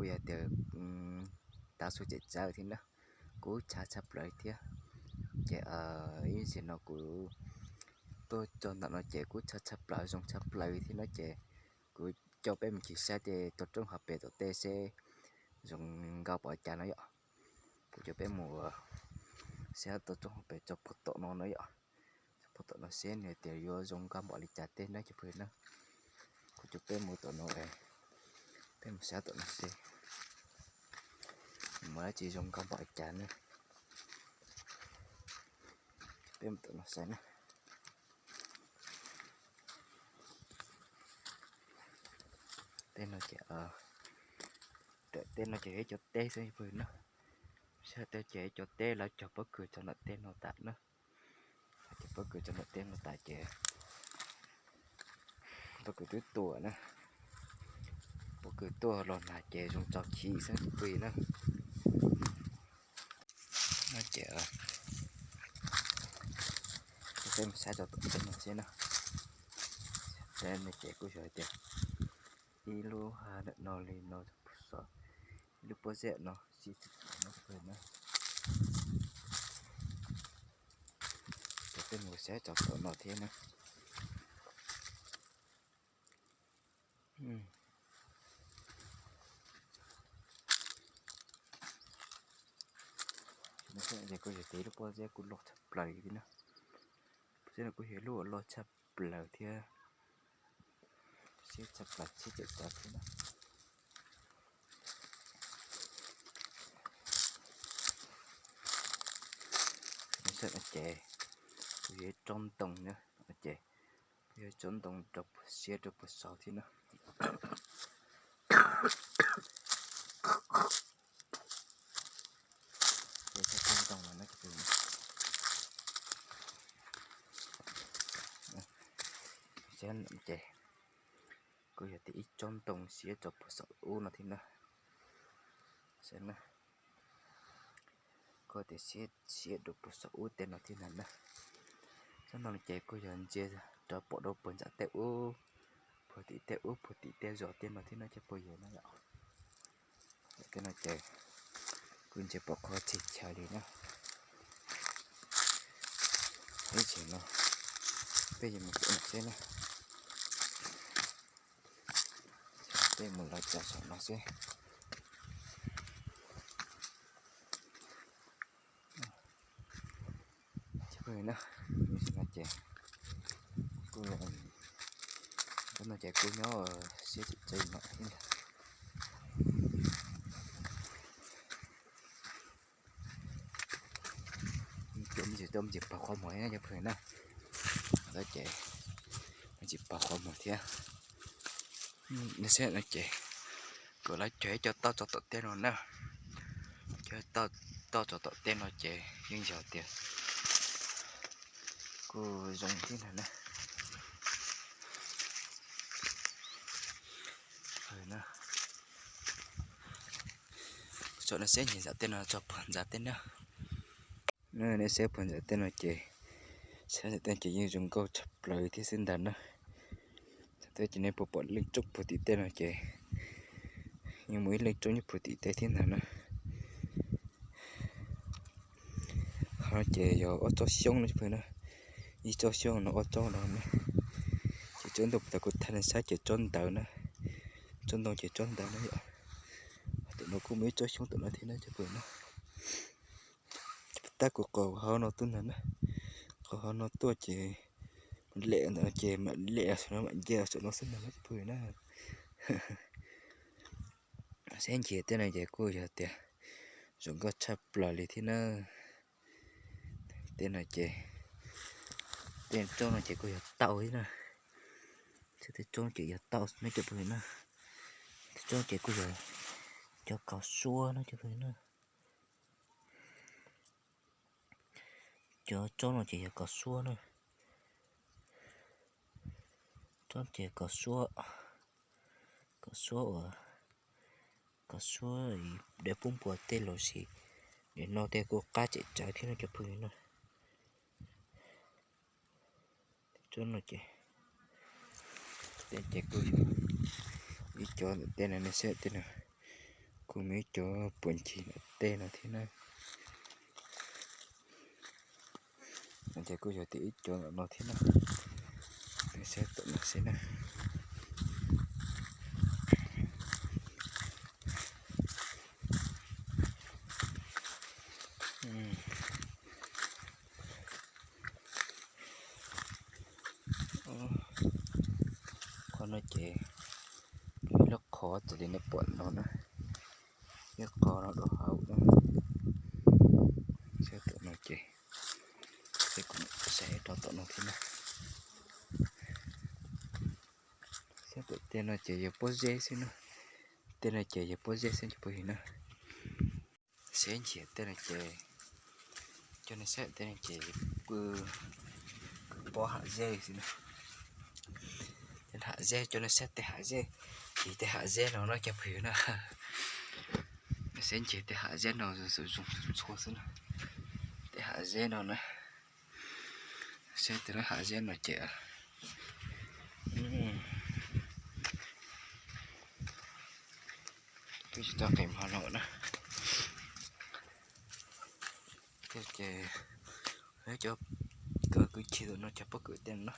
Yog tias tav su tseem tsawv thiab na, kub tshav tshaj plaws thiab. Ces ib ntsis no kuv tuaj txog ntawm no ces kub tshav tshaj plaws zoo tshaj plaws thiab no ces kuv coj peb mus ncig saib tej toj roob hauv pes tom tej seb zoo nkauj npaum li cas no yom. Kuv coj peb mus saib toj roob hauv pes txog puag tom no no yom. Txog puag tom no seb nws tias yuav zoo nkauj npaum li cas tej na cov phooj ywg na. Kuv coj peb mus tom no, peb mus saib tom no seb mus dab tsi zoo nkauj npaum li cas na. Peb mus tom no saib na. Tej no ces, tej no ces ib co teb xwb phooj ywg na. Saib tej ces ib co teb lawv cog pob kws txog ntawm tej no tas na. Cog pob kws txog ntawm tej no tas ces pob kws twb tuaj na. Pob kws tuaj los nag ces zoo txaus chiv xwb cov phooj ywg na. No ces peb mus saib rau tom tej no seb na. Tej no ces kuj yog tias ib lub hav ntawm no li no, ib lub pob zeb no sib txeeb no phooj ywg na. Ces peb mus saib rau tom no thiab na. Ces kuj yog tias ib lub pob zeb kuj loj tshaj plaws li na. Pob zeb no kuj yog ib lub uas loj tshaj plaws thiab. Siab tshaj plaws, siab tshaj plaws thiab na. Saib no ces kuj yog ib tsob ntoo na, ces kuj yog ib tsob ntoo rau siab rau puag saud thiab na. Ces tsob ntoo no na, ces kuj yog tias ib tsob ntoo siab rau puag saum ub no thiab na. Saib na, kuj tias siab siab rau puag saum ub tej no thiab ntag na. Tsob ntoo no ces kuj yog ntsia rov pom rau puag ntawm tej ub, puag tim tej ub, puag tim tej zos tej no thiab no cov phooj ywg na yom. Tej no ces kuj ntsia pom qhov txhia chaw li na. Ib tsam no peb yuav mus tom no seb na. Peb mus lawv cov saum no seb. Cov phooj ywg na, no ces kuj, no ces kuj nyob siab tseem tsawv no thiab ntag. Cov me ntsis tuaj me ntsis pog qhov muag na cov phooj ywg na. Lawv ces me ntsis pog qhov muag thiab. No ces kuj lawv cog ib co toj tso tom tej no na. Cog toj tso tom tej no ces yeej yog tias kuj zoo thiab ntag na. Tso nej saib ntawm tej no tso puag ntawm tej na. Nej saib puag ntawm tej no ces, saib ntawm tej ces yeej zoo nkauj tshaj plaws thiab xwb ntag na. Tej ces nej puas pom leej roob puag tim tej no ces yeej muaj ib leej roob nyob puag tim tej thiab ntag na. Qhov no ces yog ob tsob xyoob no cov phooj ywg na. Ib tsob xyoob no ob tsob no na. Ces tsob ntoo puag ta kuv thaij nej saib ces tsob ntawd na. Tsob ntoo ces tsob ntawd na yom. Tom no kuj muaj ib tsob xyoob tom no thiab na cov phooj ywg na. Tab kuv qhov hauv no tuaj ntag na. Qhov hauv no tuaj ces mam lem ntawm no ces mam lem saum no mam nce saum no xwb ntag na cov phooj ywg na. Saib ntsia tej no ces kuj yog tias zoo nkauj tshaj plaws li thiab na. Tej no ces, tej tsob no ces kuj yog tauj thiab na. Tej tsob ces yog tauj na cov phooj ywg na. Tej tsob ces kuj yog cov kaus suab na cov phooj ywg na. Cov tsob no ces yog kaus suab na. Tsob ces kaus suab, kaus suab uas, kaus suab dev pub npua tej los sis dev no tej kuj qab tseem tsawv thiab no cov phooj ywg na. Tsob no ces, tej ces kuj yog ib cov ntawm tej no nej saib tej no, Kuj muaj ib co puas ncig ntawm tej no thiab na. Ces kuj yog tias ib co ntawm no thiab na. Saib tom no xwb na. Qhov no ces ib lub qhov txawm li nej pom no na, ib qho no rau hauv na. Saib tom no ces, saib kuv saib rau tom no thiab na. Saib tom tej no ces yog pob zeb xwb na. Tej no ces yog pob zeb xwb cov phooj ywg na. Saib ntsia tej no ces, coj nej saib tej no ces pw, pw pob hav zeb xwb na. Hav zeb, coj nej saib tej hav zeb, ces tej hav zeb no no cov phooj ywg na. Saib ntsia tej hav zeb no zoo ntxhua xwb na. Tej hav zeb no na. Saib tej lub hav zeb no ces twb tsis tau qis mov no na. Thiab ces cov kwv tij tom no cov pob kws tej no na.